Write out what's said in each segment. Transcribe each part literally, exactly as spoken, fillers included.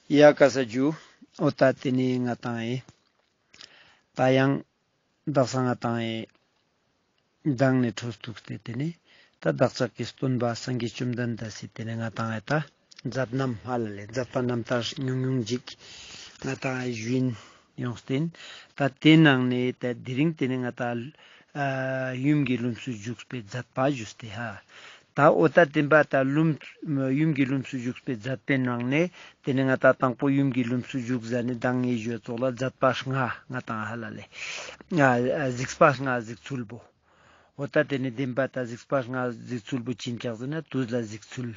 ཡ་ཀ་ས་ཇུ། འོ་ད་ཏེ་ནེ་ང་ཏང་ཨེ་ད་ཡང་དག་ས་ང་ཏང་ཨེ་མདང་ནེ་འཕྲོས་ཐུག་སྟེ་ཏེ་ནེ་ད་བདག་ཅག་གི་སྟོན་པ་སངས་རྒྱས་བཅོམ་ལྡན་འདས་སི་ཏེ་ནེ་ང་ཏང་ཨེ་ད་མཛད་རྣམ་ཧ་ལ་ལེ་མཛད་པ་རྣམ་ཐར་ཉུང་ཉུང་ཞིག་ང་ཏང་ཨེ་ཞུ་ཡིན་ཡོངས་ཏེ་ད་ཏེ་ནང་ནེ་ད་དེ་རིང་ཏེ་ནེ་ང་ཏང་ཨ་ཡུམ་གྱི་ལྷུམས་སུ་ཞུགས་པའི་མཛད་པ་ཞུས་ཏེ་ཧ། ད་འོ་ད་ཏེ་བ་ད་ལྷུམས་ཡུམ་གྱི་ལྷུམས་སུ་ཞུགས་པའི་མཛད་པའི་ནང་ནེ་ཏེ་ནེ་ང་ཏང་དང་པོ་ཡུམ་གྱི་ལྷུམས་སུ་ཞུགས་ཟ་ནེ་མདང་ངེ་ཞུ་ཙོགས་ལ་མཛད་པ་ལྔ་ང་ཏང་ཧ་ལ་ལེ། ཨ་གཟིགས་པ་ལྔ་གཟིགས་ཚུལ་བོ། འོ་ད་ཏེ་ནེ་ཏེ་བ་ད་གཟིགས་པ་ལྔ་གཟིགས་ཚུལ་བོ་ཅི་ཨིན་ཀྱག་ཟེར་ན་དུས་ལ་གཟིགས་ཚུལ།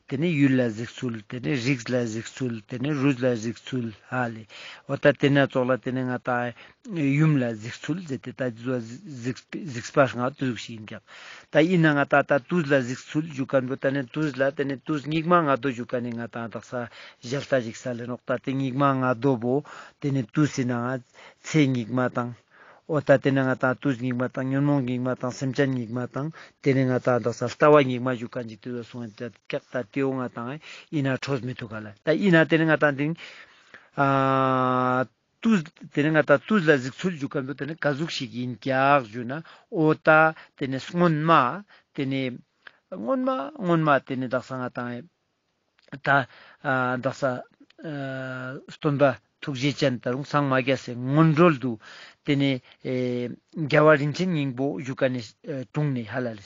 ཏེ་ནེ་ཡུལ་ལ་གཟིགས་ཚུལ། ཏེ་ནེ་རིགས་ལ་གཟིགས་ཚུལ། ཏེ་ནེ་རུས་ལ་གཟིགས་ཚུལ་ཧ་ལེ། འོ་ད་ཏེ་ན་ཙོགས་ལ་ཏེ་ནེ་ང་ཏང་ཡུམ་ལ་གཟིགས་ཚུལ་ཟེར་ཏེ་ད་གཟིགས་པ་ལྔ་དུ་ཞིག་ཨིན་ཀྱག། ད་ཨིན་ན་ང་ཏང་ད་དུས་ལ་གཟིགས་ཚུལ་ཞུ་ཁན་བོ་ད་ནི་དུས་ལ་ཏེ་ནེ་དུས་སྙིགས་མ་ལྔ་བདོ་ཞུ་ཁན་ནི་ང་ཏང་དག་ས་ཞལ་ལྟ་ཞིག་སལ་ལེ་ནོག། ད་ཏེ་སྙིགས་མ་ལྔ་བདོ་བོ་ཏེ་ནེ་དུས་སི་ནང་ཚེ་སྙིགས་མ་དང་། འོ་ད་ཏེ་ནེ་ང་ཏང་དུས་སྙིགས་མ་དང་ཉོན་མོངས་སྙིགས་མ་དང་སེམས་ཅན་སྙིགས་མ་དང་ཏེ་ནེ་ང་ཏང་དག་ས་ལྟ་བ་སྙིགས་མ་ཞུ་ཁན་ཅིག་ཏེ་ཙོགས་སོང་ཡིན་ཀྱག། ད་ཏེའོ་ང་ཏང་ཨིན་ན་འཕྲོས་མི་ཐུག་ག་ལེ། ད་ཨིན་ན་ཏེ་ནེ་ང་ཏང་ཏེ་ཨ་དུས་ཏེ་ནེ་ང་ཏང་དུས་ལ་གཟིགས་ཚུལ་ཞུ་ཁན་བོ་ཏེ་ནེ་ག་ཟུག་ཞིག་ཨིན་ཀྱག་ཞུ་ན་འོ་ད་ཏེ་ནེ་སྔོན་མ་ཏེ་ནེ་སྔོན་མ་སྔོན་མ་ཏེ་ནེ་དག་ས་ང་ཏང་ད་ཨ་དག་ས་ཨ་སྟོན་པ་ཐུགས་རྗེ་ཅན་ད་རུང་སངས་མ་རྒྱས་སི་སྔོན་འགྲོལ་དུ་ཏེ་ནེ་ཨེ་རྒྱལ་བ་རིན་ཆེན་སྙིང་པོ་ཞུ་ཁན་ནི་ཨེ་དྲུང་ནེ་ཧ་ལ་ལེ།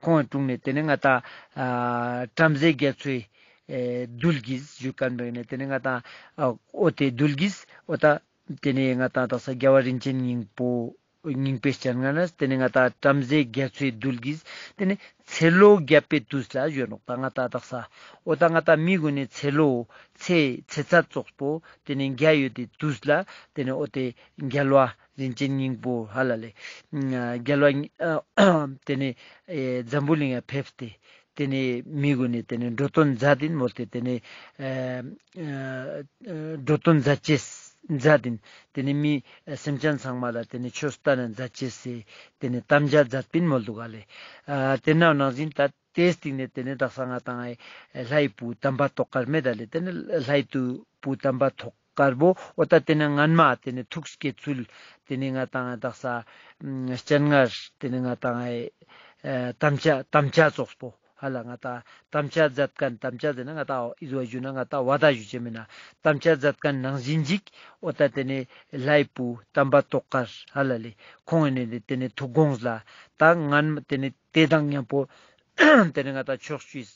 ཁོང་ངི་དྲུང་ནེ་ཏེ་ནེ་ང་ཏང་ཨ་བྲམ་ཟེ་རྒྱ་མཚོའི་ཨེ་རྡུལ་གྱིས་ཞུ་ཁན་བོ་ནེ་ཏེ་ནེ་ང་ཏང་ཨ་འོ་ཏེ་རྡུལ་གྱིས་འོ་ད་ཏེ་ནེ་ང་ཏང་དག་ས་རྒྱལ་བ་རིན་ཆེན་སྙིང་པོ་སྙིང་པོའི་སྤྱན་སྔ་ན་ཏེ་ནེ་ང་ཏང་བྲམ་ཟེ་རྒྱ་མཚོའི་རྡུལ་གྱིས་ཏེ་ནེ་ཚེ་ལོ་བརྒྱ་པའི་དུས་ལ་ཞུ་ནོག། ད་ང་ཏང་དག་ས་འོ་ད་ང་ཏང་མི་གུན་ནི་ཚེ་ལོ་ཚེ་ཚེ་ཚད་ཙོགས་པོ་ཏེ་ནེ་བརྒྱ་ཡོད་དེ་དུས་ལ་ཏེ་ནེ་འོ་ཏེ་རྒྱལ་བ་རིན་ཆེན་སྙིང་པོ་ཧ་ལ་ལེ། རྒྱལ་བ་ཏེ་ནེ་ཨེ་འཛམ་བུ་གླིང་ང་ཕེབས་ཏེ་ཏེ་ནེ་མི་གུན་ནི་ཏེ་ནེ་འགྲོ་དོན་མཛད་དིན་མོལ་ཏེ་ཏེ་ནེ་ཨ་ཨ་འགྲོ་དོན་མཛད་ཅེས་མཛད་དིན་ཏེ་ནེ་མི་སེམས་ཅན་ཚང་མ་ལ་ཏེ་ནེ་ཆོས་སྟན་ན་མཛད་ཅེས་སི་ཏེ་ནེ་དམ་བཅའ་མཛད་པིན་མོལ་དུག་ག་ལེ། ཨ་ཏེ་ན་ནང་བཞིན་ད་ཏེའི་སྟིང་ནེ་ཏེ་ནེ་དག་ས་ང་ཏང་ཨེ་ལྷའི་བུ་དམ་པ་ཏོག་དཀར་མེད་ད་ལེ། ཏེ་ནེ་ལྷའི་བུ་དམ་པ་ཏོག་དཀར་བོ་འོ་ད་ཏེ་ནེ་སྔན་མ་ཏེ་ནེ་ཐུགས་བསྐྱེད་ཚུལ་ཏེ་ནེ་ང་ཏང་དག་ས་ཨ་སྤྱན་སྔར་ཏེ་ནེ་ང་ཏང་ཨེ་ཨ་དམ་བཅའ་དམ་བཅའ་ཙོགས་པོ་ཧ་ལ་ང་ཏང་དམ་བཅའ་མཛད་ཁན་དམ་བཅའ་ཟེར་ན་ང་ཏང་ཨི་ཟུག་ཞུ་ན་ང་ཏང་ཝ་ད་ཞུ་ཅེས་མེད་ན་དམ་བཅའ་མཛད་ཁན་ནང་བཞིན་ཅིག་འོ་ད་ཏེ་ནེ་ལྷའི་བུ་དམ་པ་ཏོག་དཀར་ཧ་ལ་ལེ་ཁོང་ངི་ནེ་ཏེ་ནེ་ཐུགས་དགོངས་ལ་ད་སྔན་མ་ཏེ་ནེ་ཏེ་དང་མཉམ་པོ་ཏེ་ནེ་ང་ཏང་ཕྱོགས་བཅུའི་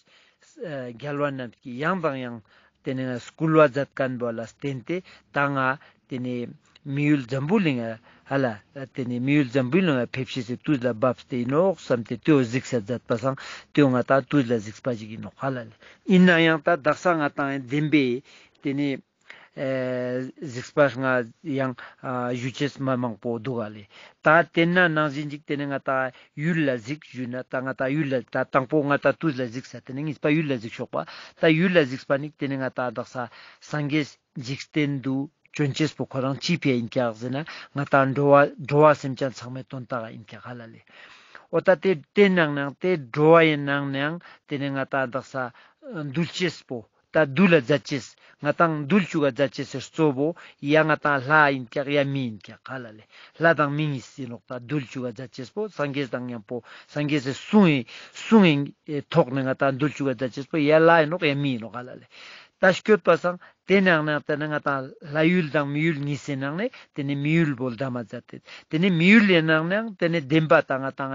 ཨ་རྒྱལ་བ་རྣམས་ཀྱིས་ཡང་དང་ཡང་ཏེ་ནེ་ང་སྐུལ་བ་མཛད་ཁན་བོ་ལ་བརྟེན་ཏེ་ད་ང་ཏེ་ནེ་མི་ཡུལ་འཛམ་བུ་གླིང་ང་ཧ་ལ་ཏེ་ནེ་མི་ཡུལ་འཛམ་བུ་གླིང་ང་ཕེབས་ཤེས་སི་དུས་ལ་བབས་ཏེ་ཨིན་ནོག་བསམ་སྟེ་ཏེའོ་གཟིགས་ས་མཛད་པ་སང་ཏེའོ་ང་ཏང་དུས་ལ་གཟིགས་པ་ཞིག་ཨིན་ནོག་ཧ་ལ་ལེ། ཨིན་ན་ཡང་ད་དག་ས་ང་ཏང་བདེན་པའི་ཏེ་ནེ་ཨེ་གཟིགས་པ་ལྔ་ཡང་ཨ་ཞུ་ཅེས་མ་མང་པོ་དུག་ག་ལེ། ད་ཏེ་ན་ནང་བཞིན་ཅིག་ཏེ་ནེ་ང་ཏང་ཡུལ་ལ་གཟིགས་ཞུ་ན་ད་ང་ཏང་ཡུལ་ལ་ད་དང་པོ་ང་ཏང་དུས་ལ་གཟིགས་ས་ཏེ་ནེ་གཉིས་པ་ཡུལ་ལ་གཟིགས་ཤོག་པ། ད་ཡུལ་ལ་གཟིགས་པ་ནི་ཏེ་ནེ་ང་ཏང་དག་ས་སངས་རྒྱས་འཇིག་རྟེན་དུ་བྱོན་ཅེས་པོ་ཁོ་རང་ཅི་ཕི་ཨིན་ཀྱག་ཟེར་ན་ང་ཏང་འགྲོ་བ་འགྲོ་བ་སེམས་ཅན་ཚང་མའི་དོན་དག་ཨིན་ཀྱག་ཧ་ལ་ལེ། འོ་ད་ཏེ་ཏེ་ནང་ནའང་ཏེ་འགྲོ་བ་ཡི་ནང་ནའང་ཏེ་ནེ་ང་ཏང་དག་ས་འདུལ་ཅེས་པོ་ད་འདུལ་ལ་མཛད་ཅེས་ང་ཏང་འདུལ་ཅུག་ག་མཛད་ཅེས་སི་གཙོ་བོ་ཡ་ང་ཏང་ལྷ་ཨིན་ཀྱག་ཡ་མི་ཨིན་ཀྱག་ཧ་ལ་ལེ། ལྷ་དང་མི་གཉིས་ཨིན་ནོག། ད་འདུལ་ཅུག་ག་མཛད་ཅེས་པོ་སངས་རྒྱས་དང་མཉམ་པོ་སངས་རྒྱས་སི་གསུང་ངི་གསུང་ངི་ཐོག་ནེ་ང་ཏང་འདུལ་ཅུག་ག་མཛད་ཅེས་པོ་ཡ་ལྷ་ཨིན་ནོག་ཡ་མི་ཨིན་ནོག་ཧ་ལ་ལེ། ད་སྐྱོད་པ་སང་ཏེ་ནང་ནའང་ཏེ་ནེ་ང་ཏང་ལྷ་ཡུལ་དང་མི་ཡུལ་གཉིས་སི་ནང་ནེ་ཏེ་ནེ་མི་ཡུལ་བོ་གདམས་མཛད་དེ་ཏེ་ནེ་མི་ཡུལ་ལི་ནང་ནའང་ཏེ་ནེ་བདེན་པ་ད་ང་ཏང་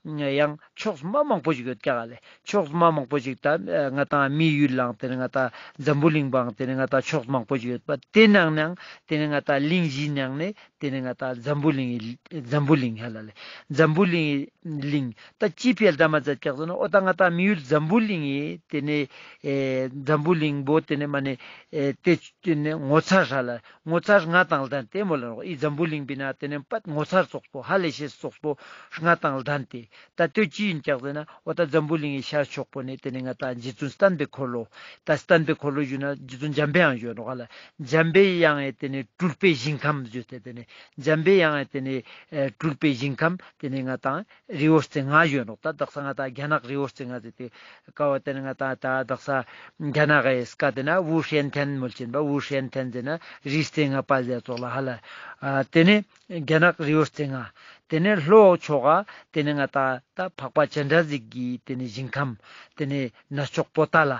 ཡང་ཕྱོགས་མ་མང་པོ་ཞིག་ཡོད་ཀྱག་ལེ། ཕྱོགས་མ་མང་པོ་ཞིག་ད་ང་ཏང་མི་ཡུལ་ལའང་ཏེ་ནེ་ང་ཏང་འཛམ་བུ་གླིང་པའང་ཏེ་ནེ་ང་ཏང་ཕྱོགས་མང་པོ་ཞིག་ཡོད་པ། ཏེ་ནང་ནའང་ཏེ་ནེ་ང་ཏང་གླིང་བཞི་ནང་ནེ་ཏེ་ནེ་ང་ཏང་འཛམ་བུ་གླིང་ངི་འཛམ་བུ་གླིང་ཧ་ལ་ལེ། འཛམ་བུ་གླིང་ངི་གླིང་ད་ཅི་ཕི་ཡ་གདམས་མཛད་ཀྱག་ཟེར་ན་འོ་ད་ང་ཏང་མི་ཡུལ་འཛམ་བུ་གླིང་ངི་ཏེ་ནེ་ཨེ་འཛམ་བུ་གླིང་པོ་ཏེ་ནེ་མ་ནེ་ཨེ་ཏེ་ཏེ་ནེ་ངོ་མཚར་ཧ་ལ་ངོ་མཚར་ལྔ་དང་ལྡན་ཏེ་མོལ་ལ་ནོག། འི་འཛམ་བུ་གླིང་པི་ནང་ཏེ་ནེ་པད་ངོ་མཚར་ཙོགས་པོ་ཧ་ལས་ཤེས་ཙོགས་པོ་ལྔ་དང་ལྡན་ཏེ་ད་ལྟོས་ཅི་ཨིན་ཀྱག་ཟེར་ན་འོ་ད་འཛམ་བུ་གླིང་ངི་ཤར་ཕྱོགས་པོ་ནེ་ཏེ་ནེ་ང་ཏང་རྗེ་བཙུན་བསྟན་པའི་འཁོར་ལོ། ད་བསྟན་པའི་འཁོར་ལོ་ཞུ་ན་རྗེ་བཙུན་འཇམ་པའི་དབྱངས་ཞུ་ནོག་ཧ་ལ། འཇམ་པའི་དབྱངས་ཨེ་ཏེ་ནེ་སྤྲུལ་པའི་ཞིང་ཁམས་ཞུ་སྟེ་ཏེ་ནེ་འཇམ་པའི་དབྱངས་ཨེ་ཏེ་ནེ་ཨེ་སྤྲུལ་པའི་ཞིང་ཁམས་ཏེ་ནེ་ང་ཏང་རི་བོ་རྩེ་ལྔ་ཞུ་ནོག། ད་དག་ས་ང་ཏང་རྒྱ་ནག་རི་བོ་རྩེ་ལྔ་ཟེར་ཏེ་ཀ་བོ་ཏེ་ནེ་ང་ཏང་ད་དག་ས་རྒྱ་ནག་གི་སྐད་ ཟེར་ན་ཝུ་ཧྲེན་ཐན་མོལ་ཆེན་པ། ཝུ་ཧྲེན་ཐན་ཟེར་ན་རིའི་རྩེ་ལྔ་པ་ཟེར་ཙོགས་ལ་ཧ་ལ། ཨ་ཏེ་ནེ་རྒྱ་ནག་རི་བོ་རྩེ་ལྔ། ཏེ་ནེ་ལྷོ་ཕྱོགས་ཀ་ཏེ་ནེ་ང་ཏང་ད་འཕགས་པ་སྤྱན་རས་གཟིགས་ཀྱི་ཏེ་ནེ་ཞིང་ཁམས། ཏེ་ནེ་གནས་མཆོག་པོ་ཏཱ་ལ།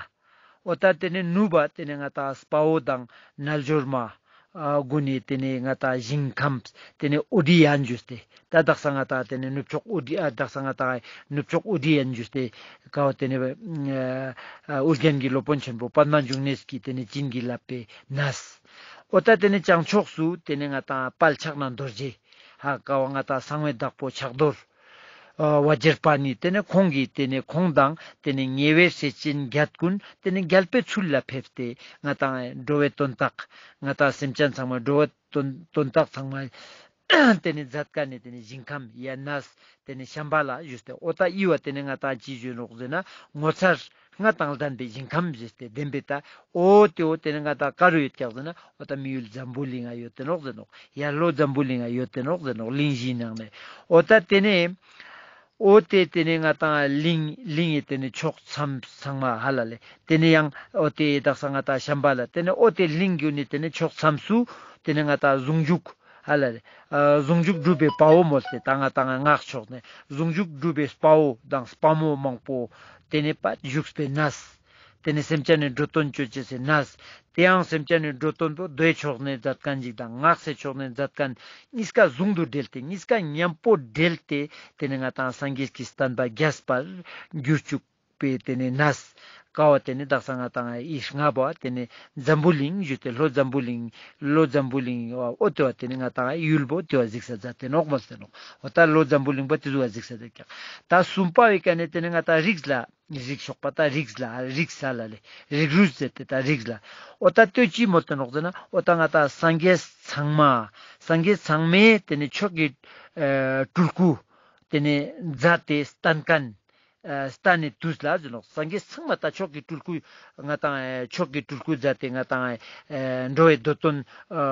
འོ་ད་ཏེ་ནེ་ནུབ་པ་ཏེ་ནེ་ང་ཏང་དཔའ་བོ་དང་རྣལ་འབྱོར་མ། ཨ་གུན་ནི་ཏེ་ནེ་ང་ཏང་ཞིང་ཁམས་ཏེ་ནེ་ཨོ་ཌི་ཡ་ན་ཞུས་ཏེ། ད་དག་ས་ང་ཏང་ཏེ་ནེ་ནུབ་ཕྱོགས་ཨོ་ཌི་ཨ་དག་ས་ང་ཏང་ནུབ་ཕྱོགས་ཨོ་ཌི་ཡ་ན་ཞུས་ཏེ། ཀ་བོ་ཏེ་ནེ་ཨ་ཨོ་རྒྱན་གྱི་སློབ་དཔོན་ཆེན་པོ་པདྨ་འབྱུང་གནས་ཀྱི་ཏེ་ནེ་བྱིན་གྱིས་བརླབས་པའི་གནས། འོ་ད་ཏེ་ནེ་བྱང་ཕྱོགས་སུ་ཏེ་ནེ་ང་ཏང་དཔལ་ཕྱག་ན་རྡོ་རྗེ། ཧ་ཀ་བོ་ང་ཏང་གསང་བའི་བདག་པོ་ཕྱག་རྡོར། ཨ་བཛྲ་པཱ་ཎི། ཏེ་ནེ་ཁོང་གི་ཏེ་ནེ་ཁོང་དང་ཏེ་ནེ་ཉེ་བའི་སྲས་ཆེན་བརྒྱད་ཀུན་ཏེ་ནེ་རྒྱལ་པོའི་ཚུལ་ལ་ཕེབས་ཏེ་ང་ཏང་འགྲོ་བའི་དོན་དག། ང་ཏང་སེམས་ཅན་ཚང་མ་འགྲོ་བའི་དོན་དོན་དག་ཚང་མ་ཏེ་ནེ་མཛད་མཁན་ནི་ཏེ་ནེ་ཞིང་ཁམས་ཡ་གནས་ཏེ་ནེ་ཤམ་བྷ་ལ་ཞུས་ཏེ། འོ་ད་འི་བོ་ཏེ་ནེ་ང་ཏང་ཅི་ཞུ་ནོག་ཟེར་ན་ངོ་མཚར་ལྔ་དང་ལྡན་པའི་ཞིང་ཁམས་ཞུས་ཏེ་བདེན་པའི་ད། འོ་ཏེ་བོ་ཏེ་ནེ་ང་ཏང་ག་རུ་ཡོད་ཀྱག་ཟེར་ན་འོ་ད་མི་ཡུལ་འཛམ་བུ་གླིང་ང་ཡོད་དེ་ནོག་ཟེར་ནོག། ཡར་ལྷོ་འཛམ་བུ་གླིང་ང་ཡོད་དེ་ནོག་ཟེར་ནོག། གླིང་བཞིའི་ནང་ནེ། འོ་ད་ཏེ་ནེ་འོ་ཏེ་ཏེ་ནེ་ང་ཏང་གླིང་གླིང་ངི་ཏེ་ནེ་ཕྱོགས་མཚམས་ཚང་མ་ཧ་ལ་ལེ། ཏེ་ནེ་ཡང་འོ་ཏེ་དག་ས་ང་ཏང་ཤམ་བྷ་ལ། ཏེ་ནེ་འོ་ཏེ་གླིང་གུན་ནི་ཏེ་ནེ་ཕྱོགས་མཚམས་སུ་ཏེ་ནེ་ང་ཏང་ཟུང་འཇུག་ཧ་ལ་ལེ། ཨ་ཟུང་འཇུག་སྒྲུབ་པའི་དཔའ་བོ་མོལ་ཏེ་ད་ང་ཏང་སྔགས་ཕྱོགས་ནེ་ཟུང་འཇུག་སྒྲུབ་པའི་དཔའ་བོ་དང་དཔའ་མོ་མང་པོ་ཏེ་ནེ་པ་བཞུགས་པའི་གནས། ཏེ་ནེ་སེམས་ཅན་ནི་འགྲོ་དོན་ཅོ་ཅེས་སི་གནས། ཏེ་ཡང་སེམས་ཅན་ནི་འགྲོ་དོན་པོ་མདོའི་ཕྱོགས་ནེ་མཛད་མཁན་ཞིག་དང་སྔགས་སི་ཕྱོགས་ནེ་མཛད་མཁན་གཉིས་ཀ་ཟུང་དུ་འབྲེལ་ཏེ་གཉིས་ཀ་མཉམ་པོ་འབྲེལ་ཏེ་ཏེ་ནེ་ང་ཏང་སངས་རྒྱས་ཀྱི་བསྟན་པ་རྒྱས་པར་གྱུར་བཅུག་པའི་ཏེ་ནེ་གནས། ཀ་བོ་ཏེ་ནེ་དག་ས་ང་ཏང་འི་ལྔ་པོ་ཏེ་ནེ་འཛམ་བུ་གླིང་ཞུས་ཏེ་ལྷོ་འཛམ་བུ་གླིང་ལྷོ་འཛམ་བུ་གླིང་འོ་ཏེ་བོ་ཏེ་ནེ་ང་ཏང་ཡུལ་པོ་ཏེ་བོ་གཟིགས་ས་མཛད་དེ་ནོག་མོལ་ཏེ་ནོག། འོ་ད་ལྷོ་འཛམ་བུ་གླིང་པོ་ཏེ་ཟུག་ག་གཟིགས་ས་མཛད་ཀྱག། ད་གསུམ་པ་བོའི་ཀ་ནེ་ཏེ་ནེ་ང་ཏང་རིགས་ལ། རིགས་ཕྱོགས་པ་ད་རིགས་ལ་རིགས་ས་ལ་ལེ། རིགས་རུས་ཟེར་ཏེ་ད་རིགས་ལ། འོ་ད་ལྟོས་ཅི་མོལ་ཏེ་ནོག་ཟེར་ན་འོ་ད་ང་ཏང་སངས་རྒྱས་ཚང་མ་སངས་རྒྱས་ཚང་མས་ཏེ་ནེ་མཆོག་གི་ཨ་སྤྲུལ་སྐུ་ཏེ་ནེ་མཛད་དེ་བསྟན་མཁན་ཨ་བསྟན་ནེ་དུས་ལ་ཟེར་ནོག། སངས་རྒྱས་ཚང་མ་ད་མཆོག་གི་སྤྲུལ་སྐུ་ང་ཏང་ཨ་མཆོག་གི་སྤྲུལ་སྐུ་མཛད་དེ་ང་ཏང་ཨ་འགྲོ་བའི་འགྲོ་དོན་ཨ་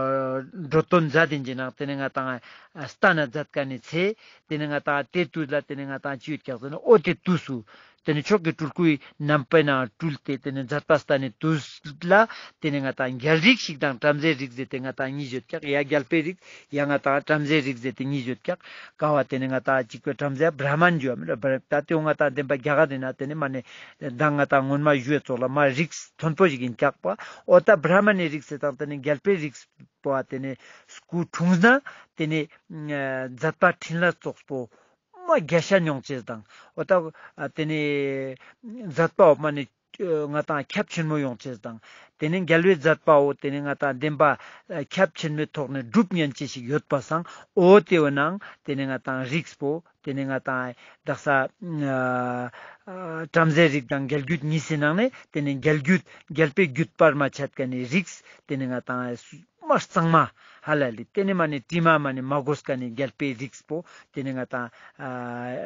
འགྲོ་དོན་མཛད་དེ་ཨིན་ན་ཏེ་ནེ་ང་ཏང་ཨ་བསྟན་ན་མཛད་མཁན་ནི་ཚེ་ཏེ་ནེ་ང་ཏང་ཏེ་དུས་ལ་ཏེ་ནེ་ང་ཏང་ཅི་ཡོད་ཀྱག་ཟེར་ན་འོ་ཏེ་དུས་སུ། ཏེ་ནེ་མཆོག་གི་སྤྲུལ་སྐུའི་རྣམ་པའི་ནང་སྤྲུལ་ཏེ་ཏེ་ནེ་མཛད་པ་བསྟན་ནེ་དུས་ལ་ཏེ་ནེ་ང་ཏང་རྒྱལ་རིགས་ཤིག་དང་བྲམ་ཟེའི་རིགས་ཟེར་ཏེ་ང་ཏང་གཉིས་ཡོད་ཀྱག། ཡ་རྒྱལ་པོའི་རིགས་ཡ་ང་ཏང་བྲམ་ཟེའི་རིགས་ཟེར་ཏེ་གཉིས་ཡོད་ཀྱག། ཀ་བོ་ཏེ་ནེ་ང་ཏང་གཅིག་པོ་བྲམ་ཟེ་བྲ་མན་ཞུ་བ་མེད་ད་ཏེ་བོ་ང་ཏང་བདེན་པ་རྒྱ་གར་ཏེ་ན་ཏེ་ནེ་མ་ནེ་ད་ང་ཏང་སྔོན་མ་ཞུ་བའི་ཙོགས་ལ་མ་རིགས་མཐོན་པོ་ཞིག་ཨིན་ཀྱག་པ། འོ་ད་བྲ་མན་ནི་རིགས་ཟེར་དང་ཏེ་ནེ་རྒྱལ་པོའི་རིགས་པོ་ཏེ་ནེ་སྐུ་འཁྲུངས་ན་ཏེ་ནེ་མཛད་པ་འཕྲིན་ལས་ཙོགས་པོ། མ་རྒྱས་ཤ་མྱོང་ཅེས་དང་། འོ་ད་ཨ་ཏེ་ནེ་མཛད་པ་འོ་མ་ནེ་ང་ཏང་ཁྱབ་ཆེན་མོ་ཡོང་ཅེས་དང་། ཏེ་ནེ་རྒྱལ་བའི་མཛད་པ་འོ་ཏེ་ནེ་ང་ཏང་བདེན་པ་ཨ་ཁྱབ་ཆེན་མོའི་ཐོག་ནེ་སྒྲུབ་ཉན་ཅེས་ཤིག་ཡོད་པ་སང་འོ་ཏེ་བོ་ནང་ཏེ་ནེ་ང་ཏང་རིགས་པོ་ཏེ་ནེ་ང་ཏང་དག་ས་ཨ་ཨ་བྲམ་ཟེ་རིགས་དང་རྒྱལ་རྒྱུད་གཉིས་སི་ནང་ནེ་ཏེ་ནེ་རྒྱལ་རྒྱུད་རྒྱལ་པོའི་རྒྱུད་པར་མ་ཆད་མཁན་ནི་རིགས་ཏེ་ནེ་ང་ཏང་མ་གཙང་མ་ཧ་ལ་ལེ། ཏེ་ནེ་མ་ནེ་དྲི་མ་མ་ནེ་མ་གོས་མཁན་ནི་རྒྱལ་པོའི་རིགས་པོ་ཏེ་ནེ་ང་ཏང་ཨ་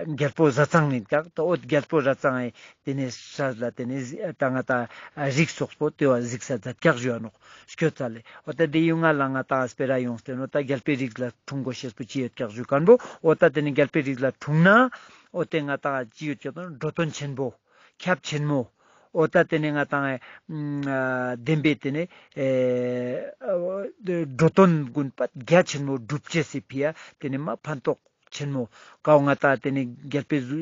རྒྱལ་པོ་བཟའ་ཚང་ཨིན་ཀྱག། ད་འོ་རྒྱལ་པོ་བཟའ་ཚང་ཨེ་ཏེ་ནེ་སྲས་ལ་ཏེ་ནེ་ད་ང་ཏང་རིགས་ཙོགས་པོ་ཏེ་བོ་གཟིགས་ས་མཛད་ཀྱག་ཞུ་བ་ནོག། སྐྱོད་ཚར་ལེ། འོ་ད་ཏེ་ཡུལ་ལྔ་ལ་ང་ཏང་སྤེ་ར་ཡོངས་ཏེ་ནོག། ད་རྒྱལ་པོའི་རིགས་ལ་འཁྲུངས་དགོས་ཤེས་པོ་ཅི་ཡོད་ཀྱག་ཞུ་མཁན་པོ། འོ་ད་ཏེ་ནེ་རྒྱལ་པོའི་རིགས་ལ་འཁྲུངས་ན་འོ་ཏེ་ང་ཏང་ཅི་ཡོད་ཀྱག་ད་འགྲོ་དོན་ཆེན་པོ་ཁྱབ་ཆེན་མོ། འོ་ད་ཏེ་ནེ་ང་ཏང་ཨ་བདེན་པའི་ཏེ་ནེ་ཨེ་འགྲོ་དོན་ཀུན་པ་རྒྱ་ཆེན་མོ་སྒྲུབ་ཅེས་སི་ཕི་ཡ་ཏེ་ནེ་མ་ཕན་ཐོགས་ཆེན་མོ། ཀ་བོ་ང་ཏང་ཏེ་ནེ་རྒྱལ་པོའི་གཟུ་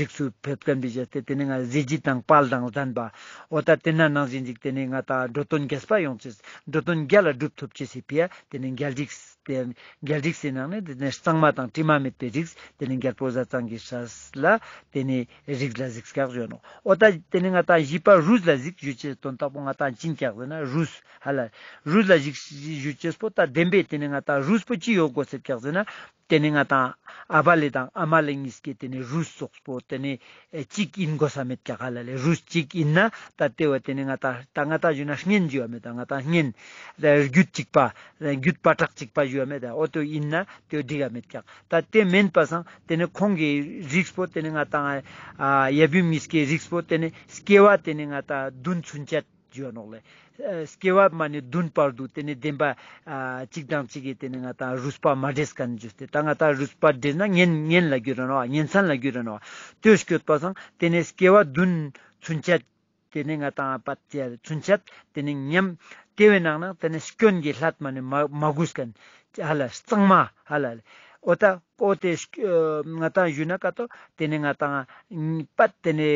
རིགས་སུ་ཕེབས་མཁན་པའི་ཞེས་ཏེ་ཏེ་ནེ་ང་གཟི་བརྗིད་དང་དཔལ་དང་ལྡན་པ། འོ་ད་ཏེ་ན་ནང་བཞིན་ཅིག་ཏེ་ནེ་ང་ཏང་འགྲོ་དོན་རྒྱས་པ་ཡོང་ཅེས་འགྲོ་དོན་རྒྱ་ལ་སྒྲུབ་ཐུབ་ཅེས་སི་ཕི་ཡ་ཏེ་ནེ་རྒྱལ་རིགས་ཏེ་རྒྱལ་རིགས་སི་ནང་ནེ་ཏེ་ནེ་གཙང་མ་དང་དྲི་མ་མེད་པའི་རིགས་ཏེ་ནེ་རྒྱལ་པོ་བཟའ་ཚང་གི་སྲས་ལ་ཏེ་ནེ་རིགས་ལ་གཟིགས་ཀྱག་ཞུ་ནོག། འོ་ད་ཏེ་ནེ་ང་ཏང་བཞི་པ་རུས་ལ་གཟིགས་ཞུ་ཅེས་དོན་དག་པོ་ང་ཏང་ཅི་ཨིན་ཀྱག་ཟེར་ན་རུས་ཧ་ལ་རུས་ལ་གཟིགས་ཞུ་ཅེས་པོ་ད་བདེན་པའི་ཏེ་ནེ་ང་ཏང་རུས་པོ་ཅི་ཡོད་དགོས་ཟེར་ཀྱག་ཟེར་ན། ཏེ་ནེ་ང་ཏང་ཨ་བ་ལེ་དང་ཨ་མ་ལེ་གཉིས་ཀའི་ཏེ་ནེ་རུས་ཙོགས་པོ་ཏེ་ནེ་ཨེ་གཅིག་ཨིན་དགོས་ས་མེད་ཀྱག་ཧ་ལ་ལེ། རུས་གཅིག་ཨིན་ན་ད་ཏེ་བོ་ཏེ་ནེ་ང་ཏང་ད་ང་ཏང་ཞུ་ན་གཉེན་ཞུ་བ་མེད་ད་ང་ཏང་གཉེན་རྒྱུད་གཅིག་པ་རྒྱུད་པ་གྲགས་གཅིག་པ་ཞུ་བ་མེད་ད་འོ་ཏེ་ཨིན་ན་ཏེ་བོ་འགྲིག་ག་མེད་ཀྱག། ད་ཏེ་མེན་པ་སང་ཏེ་ནེ་ཁོང་གི་རིགས་པོ་ཏེ་ནེ་ང་ཏང་ཨ་ཡབ་ཡུམ་གཉིས་ཀའི་རིགས་པོ་ཏེ་ནེ་སྐྱེ་བ་ཏེ་ནེ་ང་ཏང་བདུན་ཚུན་ཆད་ཞུ་བ་ནོག་ལེ། ཨ་སྐྱེ་བ་མ་ནེ་བདུན་བར་དུ་ཏེ་ནེ་བདེན་པ་ཨ་གཅིག་དང་གཅིག་གི་ཏེ་ནེ་ང་ཏང་རུས་པ་མ་འདྲེས་མཁན་ཞུས་ཏེ་ད་ང་ཏང་རུས་པ་འདྲེས་ན་གཉེན་གཉེན་ལ་འགྱུར་ར་ནོག་གཉེན་ཚན་ལ་འགྱུར་ར་ནོག། ལྟོས་སྐྱོད་པ་སང་ཏེ་ནེ་སྐྱེ་བ་བདུན་ཚུན་ཆད་ ཏེ་ནེ་ང་ཏང་པད་ཏེ་ཚུན་ཆད་ཏེ་ནེ་ཉམས་ཏེ་བོའི་ནང་ན་ཏེ་ནེ་སྐྱོན་གྱི་སླད་མ་ནེ་མ་མ་གུས་ཁན་ཧ་ལ་གཙང་མ་ཧ་ལ་ལེ། འོ་ཏ་འོ་ཏེ་ང་ཏང་ཞུ་ན་ཀ་ཏོ་ཏེ་ནེ་ང་ཏང་པད་ཏེ་ནེ་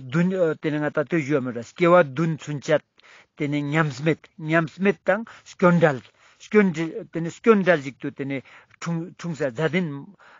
བདུན་ཏེ་ནེ་ང་ཏང་ཏེ་ཞུ་བ་མེད་ར་སྐྱེ་བ་བདུན་ཚུན་ཆད་ཏེ་ནེ་ཉམས་མེད་ཉམས་མེད་དང་སྐྱོན་བྲལ་སྐྱོན་བྲལ་ཏེ་ནེ་སྐྱོན་བྲལ་ཞིག་ཏུ་ཏེ་ནེ་འཁྲུངས་འཁྲུངས་ས་མཛད་དེ་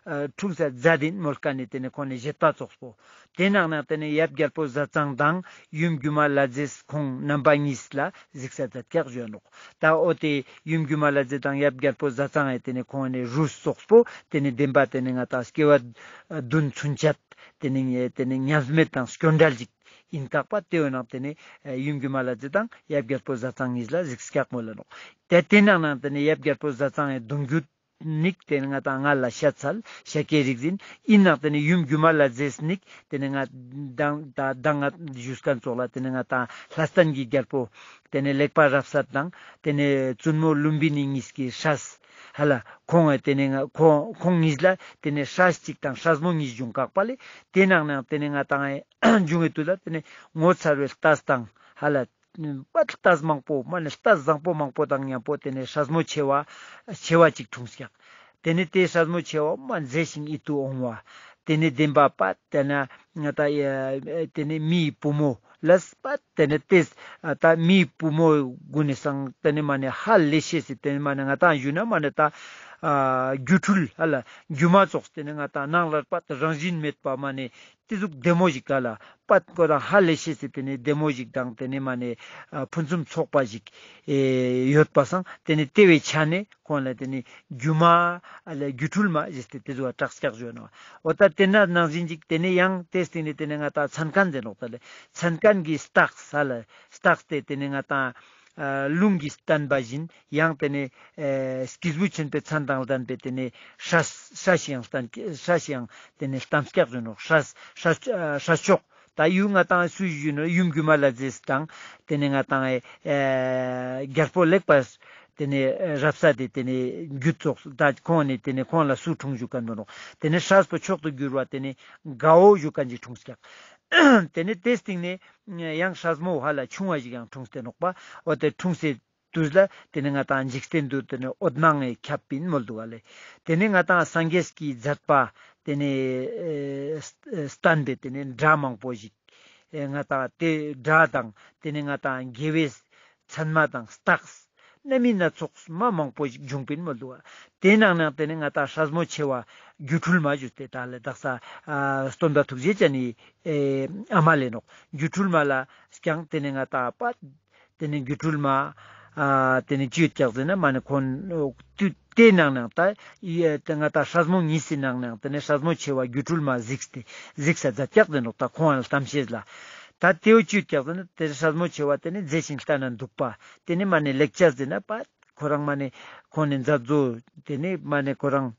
ཨ་འཁྲུངས་ས་མཛད་དེ་མོལ་ཁན་ནི་ཏེ་ནེ་ཁོང་ནི་བཞེད་པ་ཙོགས་པོ། ཏེ་ནང་ན་ཏེ་ནེ་ཡབ་རྒྱལ་པོ་ཟས་གཙང་དང་ཡུམ་སྒྱུ་མ་ལྷ་མཛེས་ཁོང་རྣམ་པ་གཉིས་ལ་གཟིགས་ས་མཛད་ཀྱག་ཞུ་ནོག། ཏ་འོ་ཏེ་ཡུམ་སྒྱུ་མ་ལྷ་མཛེས་དང་ཡབ་རྒྱལ་པོ་ཟས་གཙང་ཨེ་ཏེ་ནེ་ཁོང་ནི་རུས་ཙོགས་པོ་ཏེ་ནེ་བདེན་པ་ཏེ་ནེ་ང་ཏང་སྐྱེ་བ་བདུན་ཚུན་ཆད་ཏེ་ནེ་ཏེ་ནེ་ཉམས་མེད་དང་སྐྱོན་བྲལ་ཞིག་ཨིན་ཀག་པ། ཏེ་བོའི་ནང་ཏེ་ནེ་ཡུམ་སྒྱུ་མ་ལྷ་མཛེས་དང་ཡབ་རྒྱལ་པོ་ཟས་གཙང་གཉིས་ལ་གཟིགས་ཀྱག་མོལ་ལ་ནོག། ཏེ་ཏེ་ནང་ན་ཏེ་ནེ་ཡབ་རྒྱལ་པོ་ཟས་གཙང་ཨེ་གདུང་རྒྱུད་ནིག་ཏེ་ནེ་ང་ཏང་ང་ལ་ཤ་ཚལ་ཤ་ཀའི་རིགས་ཨིན། ཨིན་ནང་ཏེ་ནེ་ཡུམ་སྒྱུ་མ་ལྷ་མཛེས་ནིག་ཏེ་ནེ་ང་དང་ད་ང་ཞུས་ཁན་ཙོགས་ལ་ཏེ་ནེ་ང་ཏང་ལྷ་སྟན་གྱི་རྒྱལ་པོ་ཏེ་ནེ་ལེགས་པ་རབ་གསལ་དང་ཏེ་ནེ་བཙུན་མོ་ལུམ་བི་ནི་གཉིས་ཀྱི་སྲས་ཧ་ལ་ཁོང་ཨེ་ཏེ་ནེ་ང་ཁོང་ཁོང་གཉིས་ལ་ཏེ་ནེ་སྲས་གཅིག་དང་སྲས་མོ་གཉིས་བྱུང་ཀག་པ་ལེ། ཏེ་ནང་ན་ཏེ་ནེ་ང་ཏང་ཨེ་བྱུང་ངེ་དུས་ལ་ཏེ་ནེ་ངོ་མཚར་བའི་ལྟས་དང་ཧ་ལ་པད་ལྟས་མང་པོ་མ་ནེ་ལྟས་བཟང་པོ་མང་པོ་དང་མཉམ་པོ་ཏེ་ནེ་སྲས་མོ་ཆེ་བ་ཆེ་བ་ཅིག་འཁྲུངས་ཀྱག། ཏེ་ནེ་ཏེ་སྲས་མོ་ཆེ་བ་མ་མཛེས་ཤིང་ཡིད་དུ་འོང་བ། ཏེ་ནེ་བདེན་པ་པད་ཏེ་ནེ་ང་ཏང་ཨེ་ཏེ་ནེ་མིའི་བུ་མོ་ལས་པད་ཏེ་ནེ་ཏེ་ཏ་མིའི་བུ་མོ་གུན་ནི་སང་ཏེ་ནེ་མ་ནེ་ཧ་ལས་ཤེས་སི་ཏེ་ནེ་མ་ནེ་ང་ཏང་ཞུ་ན་མ་ནེ་ཏ་ཨ་སྒྱུ་འཕྲུལ་ཧ་ལ་སྒྱུ་མ་ཙོགས་ཏེ་ནེ་ང་ཏང་ནང་ལ་པད་རང་བཞིན་མེད་པ་མ་ནེ་ཏེ་ཟུག་བདེ་མོ་ཞིག་ག་ལ་པད་ཁོ་རང་ཧ་ལས་ཤེས་སི་ཏེ་ནེ་བདེ་མོ་ཞིག་དང་ཏེ་ནེ་མ་ནེ་ཨ་ཕུན་སུམ་ཚོགས་པ་ཞིག་ཨེ་ཡོད་པ་སང་ཏེ་ནེ་ཏེ་བོའི་ཆ་ནེ་ཁོང་ལ་ཏེ་ནེ་སྒྱུ་མ་ཨ་ལ་སྒྱུ་འཕྲུལ་མ་ཞེས་ཏེ་ཏེ་ཟུག་གྲགས་ཀྱག་ཞུ་ནོག། འོ་ཏ་ཏེ་ན་ནང་བཞིན་ཅིག་ཏེ་ནེ་ཡང་ཏེ་སྟིང་ནེ་ཏེ་ནེ་ང་ཏང་མཚན་མཁན་ཟེར་ནོག་ཏ་ལེ། མཚན་མཁན་གྱི་རྟགས་ས་ལ་རྟགས་ཏེ་ཏེ་ནེ་ང་ཏང་ཨ་ལུང་གིས་བསྟན་པ་བཞིན་ཡང་ཏེ་ནེ་ཨེ་སྐྱེས་བུ་ཆེན་པོའི་མཚན་དང་ལྡན་པའི་ཏེ་ནེ་སྲས་སྲས་ཤིག་ཡང་བསྟན་སྲས་ཤིག་ཡང་ཏེ་ནེ་བསྟན་ཀྱག་ཞུ་ནོག། སྲས་སྲས་སྲས་མཆོག་ཏ་ཡུ་ང་ཏང་སུ་ཞུ་ན་ཡུམ་སྒྱུ་མ་ལྷ་མཛེས་དང་ཏེ་ནེ་ང་ཏང་ཨེ་རྒྱལ་པོ་ལེགས་པ་ཏེ་ནེ་རབ་གསལ་ཏེ་ཏེ་ནེ་རྒྱུད་ཙོགས་ཏ་ཁོང་ནེ་ཏེ་ནེ་ཁོང་ལ་སུ་འཁྲུངས་ཞུ་ཁན་བོ་ནོག། ཏེ་ནེ་སྲས་པོ་མཆོག་ཏུ་གྱུར་བ་ཏེ་ནེ་དགའ་བོ་ཞུ་ཁན་ཅིག་འཁྲུངས་ཀྱག། ཏེ་ནེ་ཏེ་སྟིང་ནེ་ཡང་སྲས་མོ་ཧ་ལ་ཆུང་བ་ཞིག་ཡང་འཁྲུངས་ཏེ་ནོག་པ། འོ་ཏེ་འཁྲུངས་སེ་དུས་ལ་ཏེ་ནེ་ང་ཏང་འཇིག་རྟེན་དུ་ཏེ་ནེ་འོད་སྣང་ངེ་ཁྱབ་པིན་མོལ་དུག་ག་ལེ། ཏེ་ནེ་ང་ཏང་སངས་རྒྱས་ཀྱི་མཛད་པ་ཏེ་ནེ་ཨེ་བསྟན་པའི་ཏེ་ནེ་སྒྲ་མང་པོ་ཞིག་ཨེ་ང་ཏང་ཏེ་སྒྲ་དང་ཏེ་ནེ་ང་ཏང་དགེ་བའི་མཚན་མ་དང་རྟགས་སྣ་མིན་སྣ་ཚོགས་མ་མང་པོ་ཞིག་བྱུང་པིན་མོལ་དུག་ག། ཏེ་ནང་ན་ཏེ་ནེ་ང་ཏང་སྲས་མོ་ཆེ་བ་སྒྱུ་འཕྲུལ་མ་ཞུས་ཏེ་ཏ་ལེ་དག་ས་ཨ་སྟོན་པ་ཐུགས་རྗེ་ཅན་ནི་ཨེ་ཨ་མ་ལེ་ནོག། སྒྱུ་འཕྲུལ་མ་ལ་ཀྱང་ཏེ་ནེ་ང་ཏང་པ་ཏེ་ནེ་སྒྱུ་འཕྲུལ་མ་ཨ་ཏེ་ནེ་ཅི་ཡོད་ཀྱག་ཟེར་ན་མ་ནེ་ཁོང་ཏུ་ཏེ་ནང་ན་ཏ་ཡེ་ཏེ་ང་ཏང་སྲས་མོ་གཉིས་སི་ནང་ན་ཏེ་ནེ་སྲས་མོ་ཆེ་བ་སྒྱུ་འཕྲུལ་མ་གཟིགས་ཏེ་གཟིགས་ས་མཛད་ཀྱག་ཟེར་ནོག། ཏ་ཁོང་ལ་གཏམ་བཤད་ལ་ཏ་ཏེ་བོ་ཅི་ཡོད་ཀྱག་ཟེར་ན་ཏེ་སྲས་མོ་ཆེ་བ་ཏེ་ནེ་མཛེས་ཤིང་ལྟ་ན་སྡུག་པ་ཏེ་ནེ་མ་ནེ་ལེགས་ཆ་ཟེར་ན་པ་ཁོ་རང་མ་ནེ་ཁོང་ནེ་མཛད་བཟོ་ཏེ་ནེ་མ་ནེ་ཁོ་རང་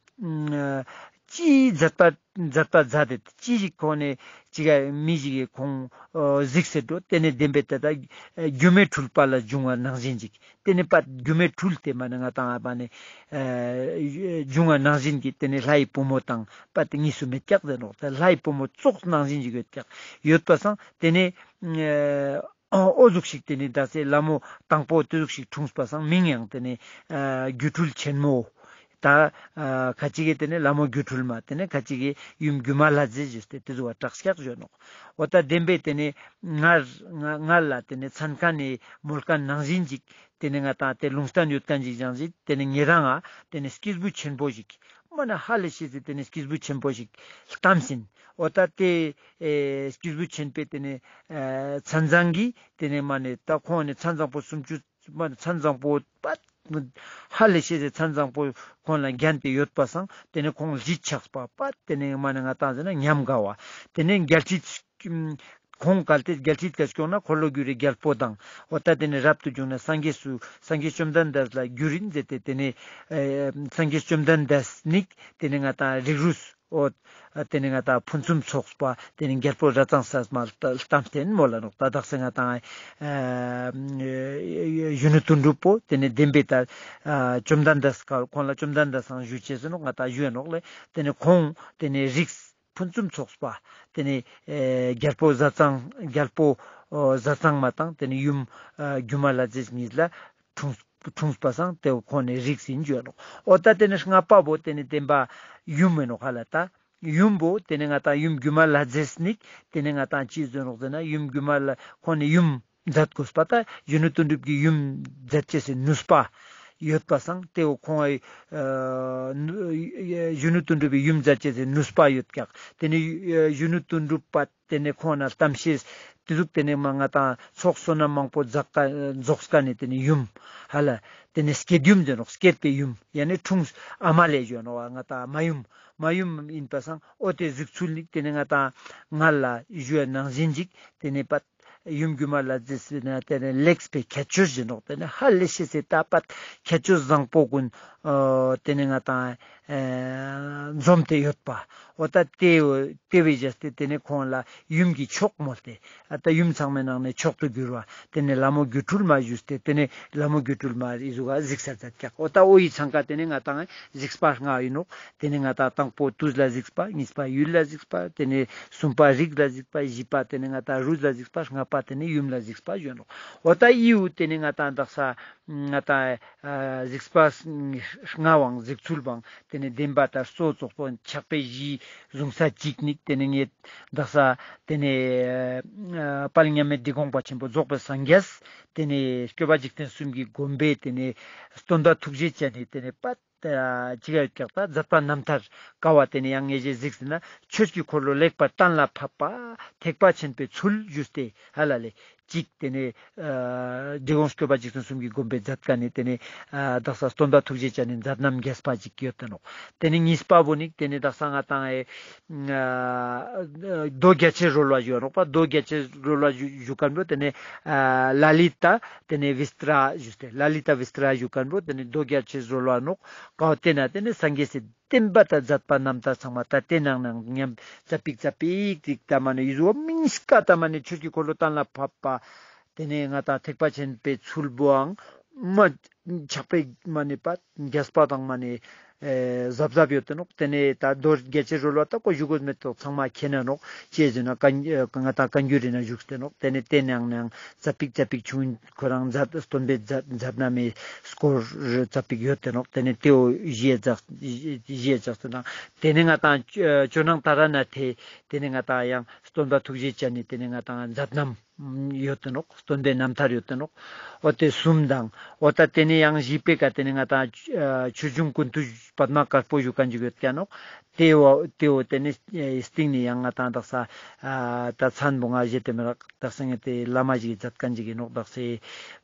ཨ་ཅི་མཛད་པ་མཛད་པ་མཛད་དེ་ཅི་ཞིག་ཁོང་ནེ་ཅི་ག་མི་ཞིག་གི་ཁོང་ཨ་གཟིགས་སེ་འགྲོ། ཏེ་ནེ་བདེན་པའི་ཏེ་ཏ་སྒྱུ་མའི་འཕྲུལ་པ་ལ་འབྱུང་བ་ནང་བཞིན་ཅིག། ཏེ་ནེ་པ་སྒྱུ་མའི་འཕྲུལ་ཏེ་མ་ནེ་ང་ཏང་ཨ་པ་ནེ་ཨ་འབྱུང་བ་ནང་བཞིན་གྱི་ཏེ་ནེ་ལྷའི་བུ་མོ་དང་པ་ཏེ་གཉིས་སུ་མེད་ཀྱག་ཟེར་ནོག། ཏ་ལྷའི་བུ་མོ་ཙོགས་ནང་བཞིན་ཅིག་ཡོད་ཀྱག། ཡོད་པ་སང་ཏེ་ནེ་ཨ་འོ་ཟུག་ཞིག་ཏེ་ནེ་དག་ས་ལྷ་མོ་དང་པོ་ཏེ་ཟུག་ཞིག་འཁྲུངས་པ་སང་མིང་ཡང་ཏེ་ནེ་ཨ་སྒྱུ་འཕྲུལ་ཆེན་མོ། ཏ་ཨ་ཁ་ཅིག་གི་ཏེ་ནེ་ལྷ་མོ་སྒྱུ་འཕྲུལ་མ་ཏེ་ནེ་ཁ་ཅིག་གི་ཡུམ་སྒྱུ་མ་ལྷ་མཛེས་ཞུས་ཏེ་ཏེ་ཟུག་གྲགས་ཀྱག་ཞུ་ནོག། འོ་ཏ་བདེན་པའི་ཏེ་ནེ་ང་ང་ལ་ཏེ་ནེ་མཚན་མཁན་ནི་མོལ་མཁན་ནང་བཞིན་ཅིག་ཏེ་ནེ་ང་ཏང་ཏེ་ལུང་བསྟན་ཡོད་མཁན་ཅིག་ཅང་ཞིག་ཏེ་ནེ་ཉེ་རང་ང་ཏེ་ནེ་སྐྱེས་བུ་ཆེན་པོ་ཞིག་མ་ནེ་ཧ་ལས་ཤེས་སི་ཏེ་ནེ་སྐྱེས་བུ་ཆེན་པོ་ཞིག་ལྟམས་ཟིན། འོ་ཏ་ཏེ་ཨེ་སྐྱེས་བུ་ཆེན་པོའི་ཏེ་ནེ་ཨེ་མཚན་བཟང་གི་ཏེ་ནེ་མ་ནེ་ཏ་ཁོང་ནེ་མཚན་བཟང་པོ་སུམ་ཅུ་མ་ནེ་མཚན་བཟང་པོ་པ་ཧ་ལས་ཤེས་སི་མཚན་བཟང་པོ་ཁོང་ལ་བརྒྱན་ཏེ་ཡོད་པ་སང་ཏེ་ནེ་ཁོང་ལ་གཞིས་ཆགས་པ་པ་ཏེ་ནེ་མ་ནེ་ང་ཏང་ཟེར་ན་ཉམས་དགའ་བ་ཏེ་ནེ་རྒྱལ་སྲིད་ཁོང་གལ་ཏེ་རྒྱལ་སྲིད་ཀ་སྐྱོང་ན་འཁོར་ལོ་སྒྱུར་རི་རྒྱལ་པོ་དང་འོ་ཏ་ཏེ་ནེ་རབ་ཏུ་བྱུང་ན་སངས་རྒྱས་སུ་སངས་རྒྱས་བཅོམ་ལྡན་འདས་ལ་འགྱུར་ཨིན་ཟེར་ཏེ་ཏེ་ནེ་ཨེ་སངས་རྒྱས་བཅོམ་ལྡན་འདས་ནི་ཏེ་ནེ་ང་ཏང་རིགས་རུས་འོ་ཏེ་ནེ་ང་ཏང་ཕུན་སུམ་ཚོགས་པ་ཏེ་ནེ་རྒྱལ་པོ་རབ་གཙང་སངས་མ་ལྟམས་ཏེ་མོལ་ལ་ནོག། ཏ་དག་ས་ང་ཏང་ཨེ་གཞོན་ནུ་དོན་གྲུབ་པོ་ཏེ་ནེ་བདེན་པའི་ཏ་ཨ་བཅོམ་ལྡན་འདས་ཀ་ཁོང་ལ་བཅོམ་ལྡན་འདས་སང་ཞུ་ཅེས་ཟེར་ནོག་ང་ཏང་ཞུ་ཡ་ནོག་ལེ། ཏེ་ནེ་ཁོང་ཏེ་ནེ་རིགས་ཕུན་སུམ་ཚོགས་པ། ཏེ་ནེ་ཨེ་རྒྱལ་པོ་ཟས་གཙང་རྒྱལ་པོ་ ཨོ་བཟའ་ཚང་མ་དང་ཏེ་ནེ་ཡུམ་ཨ་སྒྱུ་མ་ལྷ་མཛེས་གཉིས་ལ་འཁྲུངས་འཁྲུངས་པ་སང་ཏེ་བོ་ཁོང་ནི་རིགས་ཨིན་ཞུ་ནོག། འོ་ད་ཏེ་ནེ་ལྔ་པ་བོ་ཏེ་ནེ་བདེན་པ་ཡུམ་ཨིན་ནོག་ཧ་ལ། ད་ཡུམ་བོ་ཏེ་ནེ་ང་ཏང་ཡུམ་སྒྱུ་མ་ལྷ་མཛེས་ནི་ཏེ་ནེ་ང་ཏང་ཅི་ཟེར་ནོག་ཟེར་ན་ཡུམ་སྒྱུ་མ་ལྷ་ཁོང་ནི་ཡུམ་མཛད་དགོས་པ་ད་གཞོན་ནུ་དོན་གྲུབ་ཀྱི་ཡུམ་མཛད་ཅེས་སི་ནུས་པ་ཡོད་པ་སང་ཏེ་བོ་ཁོང་ཨ་གཞོན་ནུ་དོན་གྲུབ་ཀྱི་ཡུམ་མཛད་ཅེས་སི་ནུས་པ་ཡོད་ཀྱག། ཏེ་ནེ་གཞོན་ནུ་དོན་གྲུབ་པ་ཏེ་ནེ་ཁོང་ན་གཏམ་བཤད་ཏེ་ཟུག་ཏེ་ནེ་མ་ང་ཏང་ཚོགས་བསོད་ནམས་མང་པོ་རྫོགས་ཀ་རྫོགས་ཀ་ནེ་ཏེ་ནེ་ཡུམ་ཧ་ལ་ཏེ་ནེ་སྐྱེད་ཡུམ་ཟེར་ནོག། སྐྱེད་པའི་ཡུམ་ཡ་ནི་འཁྲུངས་ཨ་མ་ལེ་ཞུ་ནོག། ང་ཏང་མ་ཡུམ་མ་ཡུམ་ཨིན་པ་སང་འོ་ཏེ་གཟིགས་ཚུལ་ནི་ཏེ་ནེ་ང་ཏང་ང་ལ་ཞུ་ནང་བཞིན་ཅིག་ཏེ་ནེ་པ་ཡུམ་སྒྱུ་མ་ལྷ་མཛེས་ཟེར་ན་ཏེ་ནེ་ལེགས་པའི་ཁྱད་ཆོས་ཨིན་ནོག། ཏེ་ནེ་ཧ་ལས་ཤེས་སི་ད་པ་ཁྱད་ཆོས་བཟང་པོ་ཀུན་ཨ་ཏེ་ནེ་ང་ཏང་ཨ་འཛོམས་ཏེ་ཡོད་པ། འོ་ད་ཏེ་ཏེ་བོའི་རྗེས་ཏེ་ཏེ་ནེ་ཁོང་ལ་ཡུམ་གྱི་མཆོག་མོལ་ཏེ་ཨ་ད་ཡུམ་ཚང་མའི་ནང་ནེ་མཆོག་ཏུ་གྱུར་བ་ཏེ་ནེ་ལྷ་མོ་སྒྱུ་འཕྲུལ་མ་ཞུས་ཏེ་ཏེ་ནེ་ལྷ་མོ་སྒྱུ་འཕྲུལ་མ་ཨི་ཟུག་ག་གཟིགས་ས་མཛད་ཀྱག། འོ་ད་འོ་ཡི་ཚང་ཀ་ཏེ་ནེ་ང་ཏང་གཟིགས་པ་ལྔ་ཨིན་ནོག། ཏེ་ནེ་ང་ཏང་དང་པོ་དུས་ལ་གཟིགས་པ། གཉིས་པ་ཡུལ་ལ་གཟིགས་པ། ཏེ་ནེ་གསུམ་པ་རིགས་ལ་གཟིགས་པ། བཞི་པ་ཏེ་ནེ་ང་ཏང་རུས་ལ་གཟིགས་པ། ལྔ་པ་ཏེ་ནེ་ཡུམ་ལ་གཟིགས་པ་ཞུ་ནོག། འོ་ད་ཨི་བོ་ཏེ་ནེ་ང་ཏང་དག་ས་ང་ཏང་ཨ་གཟིགས་པ་ལྔ་བོའང་གཟིགས་ཚུལ་བོའང་ཏེ་ནེ་བདེན་པ་ད་གཙོ་བོ་ཕྱག་དཔེ་བཞི་བཟུང་ས་གཅིག་ནི་ཏེ་ནེ་ངས་དག་ས་ཏེ་ནེ་ཨ་དཔལ་མཉམ་མེད་འབྲི་གུང་པ་ཆེན་པོ་རྫོགས་པའི་སངས་རྒྱས་ཏེ་ནེ་སྐྱོབ་པ་འཇིག་རྟེན་གསུམ་གྱི་མགོན་པོའི་ཏེ་ནེ་སྟོན་པ་ཐུགས་རྗེ་ཅན་ནི་ཏེ་ནེ་པ་ཅི་ག་ཡོད་ཀྱག་ད་མཛད་པ་རྣམ་ཐར་ཀ་བོ་ཏེ་ནེ་ཡང་ངེས་ཤེས་གཟིགས་ཟེར་ན་ཆོས་ཀྱི་འཁོར་ལོ་ལེགས་པར་གཏན་ལ་ཕབ་པ་ཐེག་པ་ཆེན་པོའི་ཚུལ་ཞུས་ཏེ་ཧ་ལ་ལེ་གཅིག་ཏེ་ནེ་ཨ་འབྲི་གུང་སྐྱོབ་པ་འཇིག་རྟེན་གསུམ་གྱི་མགོན་པོའི་མཛད་ཀ་ནེ་ཏེ་ནེ་ཨ་དག་ས་སྟོན་པ་ཐུགས་རྗེ་ཅན་ནི་མཛད་རྣམ་རྒྱས་པ་ཅིག་ཡོད་དེ་ནོག། ཏེ་ནེ་གཉིས་པ་བོ་ནི་ཏེ་ནེ་དག་ས་ང་ཏང་ཨེ་ཨ་མདོ་རྒྱ་ཆེར་རོལ་བ་ཞུ་ནོག་པ། མདོ་རྒྱ་ཆེར་རོལ་བ་ཞུ་ཞུ་མཁན་བོ་ཏེ་ནེ་ཨ་ལ་ལི་ཏ་ཏེ་ནེ་བི་སྟྲ་ཞུས་ཏེ་ལ་ལི་ཏ་བི་སྟྲ་ཞུ་མཁན་བོ་ཏེ་ནེ་མདོ་རྒྱ་ཆེར་རོལ་བ་ནོག། ཀ་བོ་ཏེ་ན་ཏེ་ནེ་སངས་རྒྱས་སི་བསྟན་པ་དང་མཛད་པ་རྣམ་ཐར་ཚང་མ་ད་ཏེ་ནང་ནང་མཉམ་ཙ་པིག་ཙ་པིག་ཏིག་ད་མ་ནེ་ཡུ་ཟུ་བ་མིན་སྐ་ད་མ་ནེ་ཆོས་ཀྱི་འཁོར་ལོ་གཏན་ལ་ཕབ་པ། ཏེ་ནེ་ང་ཏང་ཐེག་པ་ཆེན་པོའི་ཚུལ་བོའང་མ་ཕྱག་དཔེ་མ་ནེ་པ་རྒྱས་པ་དང་མ་ནེ་ཨེ་གཟབ་གཟབ་ཡོད་དེ་ནོག། ཏེ་ནེ་ད་མདོ་རྒྱ་ཆེར་རོལ་བ་ད་ཀོ་ཞུ་དགོས་མེད་དོ། ཚང་མ་མཁྱེན་ན་ནོག། ཅི་ཟེར་ན་བཀའ་ང་ཏང་བཀའ་འགྱུར་རི་ན་བཞུགས་ཏེ་ནོག། ཏེ་ནེ་ཏེ་ནང་ནང་ཙ་པིག་ཙ་པིག་ཆུང་ཁོ་རང་མཛད་སྟོན་པའི་མཛད་མཛད་རྣམ་མི་སྐོར་ཙ་པིག་ཡོད་དེ་ནོག། ཏེ་ནེ་ཏེའོ་གཞི་ཡ་ཛག་གཞི་ཡ་ཛག་ཏེ་ནང་ཏེ་ནེ་ང་ཏང་ཇོ་ཇོ་ནང་ཏཱ་ར་ནཱ་ཐའི་ཏེ་ནེ་ང་ཏང་ཡང་སྟོན་པ་ཐུགས་རྗེ་ཅན་ནི་ཏེ་ནེ་ང་ཏང་མཛད་རྣམ་ཡོད་དེ་ནོག། སྟོན་པའི་རྣམ་ཐར་ཡོད་དེ་ནོག། འོ་ཏེ་གསུམ་དང་འོ་ད་ཏེ་ནེ་ཡང་བཞི་པའི་ཀ་ཏེ་ནེ་ང་ཏང་ཆོས་འབྱུང་ཀུན་བཏུས་པདྨ་དཀར་པོ་ཞུ་མཁན་ཅིག་ཡོད་ཀྱག་ནོག། ཏེའོ་ཏེའོ་ཏེ་ནེ་སྟིང་ནེ་ཡང་ང་ཏང་དག་ས་ཨ་ད་མཚན་བོ་ང་བཞེས་ཏེ་མི་རག། དག་ས་ངས་ཏེ་བླ་མ་ཞིག་གི་མཛད་མཁན་ཅིག་ཨིན་ནོག། དག་ས་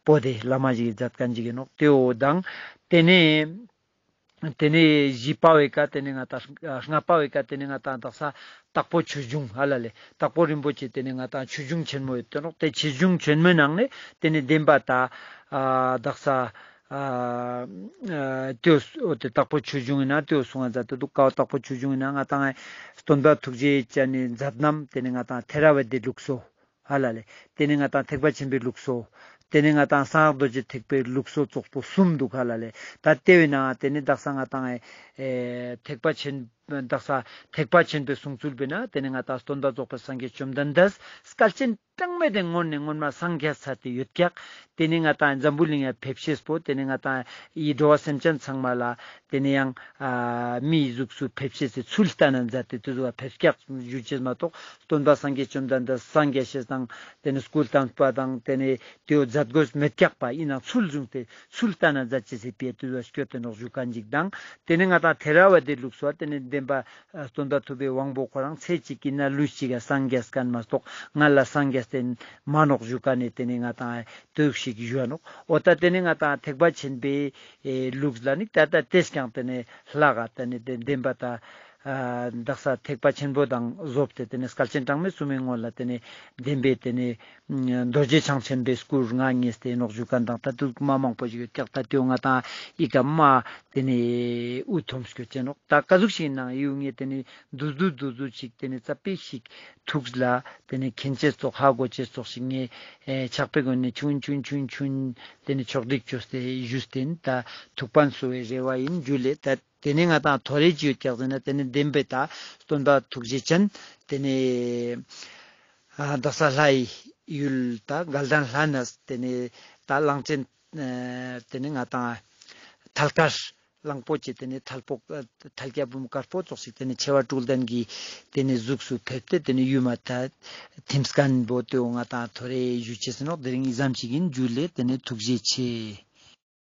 པོ་ཏེ་བླ་མ་ཞིག་གི་མཛད་མཁན་ཅིག་ཨིན་ནོག། ཏེའོ་དང་ཏེ་ནེ་ཏེ་ནེ་བཞི་པ་བོའི་ཀ་ཏེ་ནེ་ང་ཏང་ལྔ་པ་བོའི་ཀ་ཏེ་ནེ་ང་ཏང་དག་ས་དྭགས་པོ་ཆོས་འབྱུང་ཧ་ལ་ལེ་དྭགས་པོ་རིན་པོ་ཆེ་ཏེ་ནེ་ང་ཏང་ཆོས་འབྱུང་ཆེན་མོ་ཡོད་དེ་ནོག། ཏེ་ཆོས་འབྱུང་ཆེན་མོའི་ནང་ནེ་ཏེ་ནེ་བདེན་པ་ད་ཨ་དག་ས་ཨ་ཏེའོ་འོ་ཏེ་དྭགས་པོ་ཆོས་འབྱུང་ཨིན་ན་ཏེའོ་གསུང་ང་མཛད་དེ་འདུག། ཀ་བོ་དྭགས་པོ་ཆོས་འབྱུང་ཨིན་ན་ང་ཏང་སྟོན་པ་ཐུགས་རྗེ་ཅན་ནི་མཛད་རྣམ་ཏེ་ནེ་ང་ཏང་ཐེ་ར་ཝ་དའི་ལུགས་སྲོལ་ཧ་ལ་ལེ། ཏེ་ནེ་ང་ཏང་ཐེག་པ་ཆེན་པོའི་ལུགས་སྲོལ། ཏེ་ནེ་ང་ཏང་གསང་སྔགས་རྡོ་རྗེ་ཐེག་པའི་ལུགས་སྲོལ་ཙོགས་པོ་གསུམ་འདུག་ཧ་ལ་ལེ། ད་ཏེ་བོའི་ནང་ཏེ་ནེ་དག་ས་ང་ཏང་ཨེ་ཐེག་པ་ཆེན་དག་ས་ཐེག་པ་ཆེན་པོའི་གསུང་ཚུལ་བོའི་ནང་ཏེ་ནེ་ང་ཏང་སྟོན་པ་རྫོགས་པའི་སངས་རྒྱས་བཅོམ་ལྡན་འདས་སྐལ་ཆེན་གྲངས་མེད་དེ་སྔོན་ནེ་སྔོན་མ་སངས་རྒྱས་ཚར་ཏེ་ཡོད་ཀྱག། ཏེ་ནེ་ང་ཏང་འཛམ་བུ་གླིང་ང་ཕེབས་ཤེས་པོ་ཏེ་ནེ་ང་ཏང་འི་འགྲོ་བ་སེམས་ཅན་ཚང་མ་ལ་ཏེ་ནེ་ཡང་ཨ་མིའི་གཟུགས་སུ་ཕེབས་ཤེས་སི་ཚུལ་སྟན་ན་མཛད་དེ་ཏེ་ཟུག་ཕེབས་ཀྱག་ཞུ་ཅེས་མ་གཏོགས་སྟོན་པ་སངས་རྒྱས་བཅོམ་ལྡན་འདས་སངས་རྒྱས་ཤེས་དང་ཏེ་ནེ་སྐུ་བལྟམས་པ་དང་ཏེ་ནེ་ཏེའོ་མཛད་དགོས་མེད་ཀྱག་པ་ཨིན་ནའང་ཚུལ་བཟུང་སྟེ་ཚུལ་སྟན་ན་མཛད་ཅེས་སི་ཕིའ་ཏེ་ཟུག་སྐྱོད་དེ་ནོག་ཞུ་མཁན་ཅིག་དང་། ཏེ་ནེ་ང་ཏང་ཐེ་ར་ཝ་དའི་ལུགས་སྲོལ་ཏེ་ནེ་བདེན་པ་ཨ་སྟོན་པ་ཐུབ་པའི་དབང་པོ་ཁོ་རང་ཚེ་གཅིག་གི་ནང་ལུས་གཅིག་ག་སངས་རྒྱས་མཁན་མ་གཏོགས་སྔ་ལ་སངས་རྒྱས་ཏེ་མ་ནོག་ཞུ་མཁན་ནི་ཏེ་ནེ་ང་ཏང་ཏེ་ཟུག་ཞིག་ཞུ་ནོག། འོ་ད་ཏེ་ནེ་ང་ཏང་ཐེག་པ་ཆེན་པོའི་ཨེ་ལུགས་ལ་ནི་ད་ལྟ་ཏེས་ཀྱང་ཏེ་ནེ་ལྷག་ག་ཏེ་ནེ་ཏེ་བདེན་པ་ད་ཨ་དག་ས་ཐེག་པ་ཆེན་པོ་དང་བཟོ་སྟེ་ཏེ་ནེ་སྐལ་ཆེན་གྲངས་མེད་གསུམ་མི་སྔོན་ལ་ཏེ་ནེ་བདེན་པའི་ཏེ་ནེ་རྡོ་རྗེ་འཆང་ཆེན་པོའི་སྐུ་ལྔ་བརྙེས་ཏེ་ནོག་ཞུ་མཁན་དང་ད་དུང་མ་མང་པོ་ཞིག་ཡོད་ཀྱག། ད་ཏེའོ་ང་ཏང་འི་ཀ་མ་ཏེ་ནེ་འུ་ཐོམ་སྐྱོད་ཅེས་ནོག། ད་ཀ་ཟུག་ཞིག་ནང་ཡུ་ངེ་ཏེ་ནེ་དུ་དུ་དུ་དུ་ཅིག་ཏེ་ནེ་ཙ་པིག་ཞིག་ཐུགས་ལ་ཏེ་ནེ་མཁྱེན་ཅེས་ཙོགས་ཧ་གོ་ཅེས་ཙོགས་ཤིག་ངེ་ཨེ་ཕྱག་དཔེ་གུན་ནེ་ཆུན་ཆུན་ཆུན་ཆུན་ཏེ་ནེ་ཕྱོགས་སྒྲིག་ཅོས་ཏེ་ཞུས་ཏེ་ཨིན། ད་ཐུགས་ཕན་གསོ་བའི་རེ་བ་ཨིན། ཇུ་ལེ། ད་ཏེ་ནེ་ང་ཏང་ཐོ་རེ་ཅི་ཡོད་ཀྱག་ཟེར་ན་ཏེ་ནེ་བདེན་པའི་ད་སྟོན་པ་ཐུགས་རྗེ་ཅན་ཏེ་ནེ་ཨ་དག་ས་ལྷའི་ ཡུལ་ད་དགའ་ལྡན་ལྷ་ནས་ཏེ་ནེ་ད་གླང་ཆེན་ཨ་ཏེ་ནེ་ང་དང་ཐལ་དཀར་གླང་པོ་ཆེ་ཏེ་ནེ་ཐལ་པོ་ཨ་ཐལ་སྐྱ་འབུམ་དཀར་པོ་ཙོགས་ཤིག་ཏེ་ནེ་ཆེ་བ་དྲུག་ལྡན་གྱི་ཏེ་ནེ་གཟུགས་སུ་ཕེབས་ཏེ་ཏེ་ནེ་ཡུལ་མ་ད་ཐིམ་སྐན་པོ་ཏེ་བོ་ང་དང་ཐོ་རེ་ཞུ་ཅེས་ཨིན་ནོག། དེ་རིང་འི་ཙམ་ཞིག་ཨིན། ཇུ་ལེ། ཏེ་ནེ་ཐུགས་རྗེ་ཆེ།